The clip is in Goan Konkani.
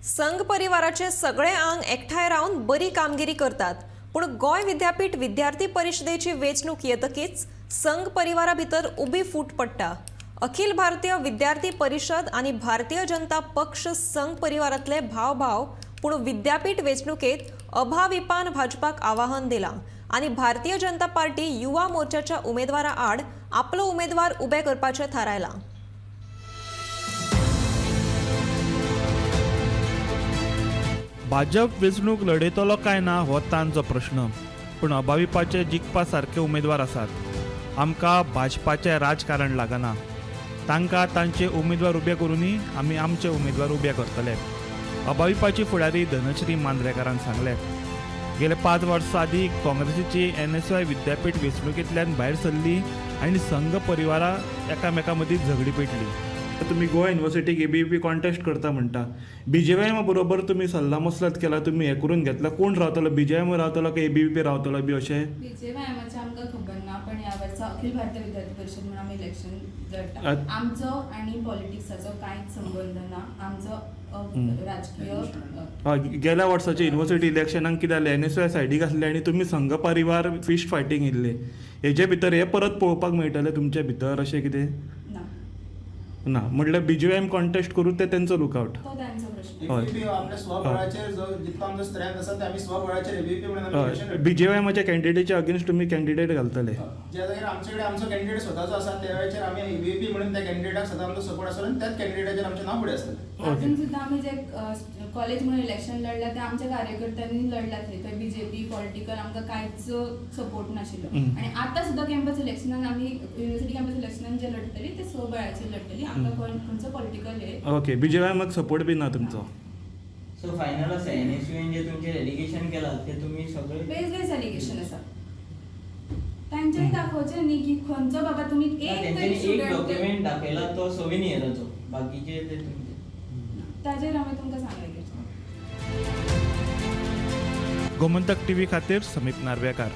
संघ परिवाराचे सगळे आंग एकठांय रावन बरी कामगिरी करतात, पूण गोंय विद्यापीठ विद्यार्थी परिशदेची वेंचणूक येतकीच संघ परिवारा भितर उबी फूट पडटा. अखिल भारतीय विद्यार्थी परिशद आनी भारतीय जनता पक्ष संघ परिवारांतले भाव भाव, पूण विद्यापीठ वेंचणुकेत अभाविपान भाजपाक आवाहन दिलां आनी भारतीय जनता पार्टी युवा मोर्चाच्या उमेदवारा आड आपलो उमेदवार उबे करपाचें थारायलां. भाजप वेंचणूक लढयतलो काय ना हो तांचो प्रश्न, पूण अभाविपाचे जिखपा सारके उमेदवार आसात. आमकां भाजपाचें राजकारण लागना. तांकां तांचे उमेदवार उबे करूनय आमी आमचे उमेदवार उबे करतले, अभाविपाची फुडारी धनश्री मांद्रेकारान सांगलें. गेले 5 वर्सां आदीं काँग्रेसीची एनएसवाय विद्यापीठ वेंचणुकेंतल्यान भायर सरली आनी संघ परिवारां एकामेकां मदीं झगडी पेटली. तुमी गोवा युनिवर्सिटीक एबीव्हीपी कॉन्टेस्ट करता म्हणटा, बीजेवायमा बरोबर तुमी सल्ला मसलत केला, तुमी हें करून घेतला, कोण रावतलो, बीजेवायम रावतलो काय एबीव्हीपी रावतलो बी अशें? बीजेवायमाचें आमकां खबर ना, पण ह्या वर्सा अखिल भारतीय विद्यार्थी परिशद म्हणून आमी इलेक्शन लढटा. आमचो आनी पॉलिटिक्साचो कांयच संबंद ना. आमचो राजकीय हय, गेल्या वर्साच्या युनिवर्सिटी इलेक्शनाक कितें जालें, एनएसवाय सायडीक आसले आनी तुमी संघ परिवार फिस्ट फायटींग येयल्ले. हेजे भितर हे परत पळोवपाक मेळटलें तुमचे भितर अशें कितें? ना. ना म्हटल्यार बीजेवायम कॉन्टेस्ट करूं ते तेंचो लुकआवट. तो तांचो प्रश्न. हय. एबीव्हीपी आपल्या स्वबळाचेर जो जितको आमचो स्ट्रेंथ आसा ते आमी स्वबळाचेर एबीव्हीपी म्हणून आमी election लढटा. बीजेवायमाच्या कॅन्डिडेटच्या अगेन्स्ट तुमी कॅन्डिडेट घालतले. ज्या जाग्यार आमचे कडेन आमचो कॅन्डिडेट स्वताचो आसा त्या वेळाचेर आमी एबीव्हीपी म्हणून त्या कॅन्डिडेटाक सदां आमचो सपोर्ट आसतलो आनी त्याच कॅन्डिडेटाचेर आमचें नांव फुडें आसतलें. अजून सुद्दां आमी जे कॉलेज म्हणून इलेक्शन लढला ते आमच्या कार्यकर्त्यांनी लढला थंय, थंय बीजेपी पॉलिटिकल आमकां कांयच सपोर्ट नाशिल्लो. आनी आतां सुद्दां कॅम्पस इलेक्शनान आमी युनिवर्सिटी कॅम्पस इलेक्शनान जे लढटली ते स्वबळाचेर लढटली, आमकां खंयचो पॉलिटिकल हे. ओके, बीजेवायमाक सपोर्ट बी ना तुमचो. सो फायनल आसा, एनएसयूएन जे तुमचेर एलिगेशन केला ते तुमी सगळे बेजलेस एलिगेशन आसा तांच्यांनी दाखोवचें न्ही की खंयचो बाबा तुमी एक तरी तेंच्यांनी एक स्टुडंट डॉक्युमेंट दाखयला तो सोविनियराचो, बाकीचे ते तुमचे. ताजेर आमी तुमकां सांगलें. गोमंतक टीव्ही खातीर समीप नार्वेकार.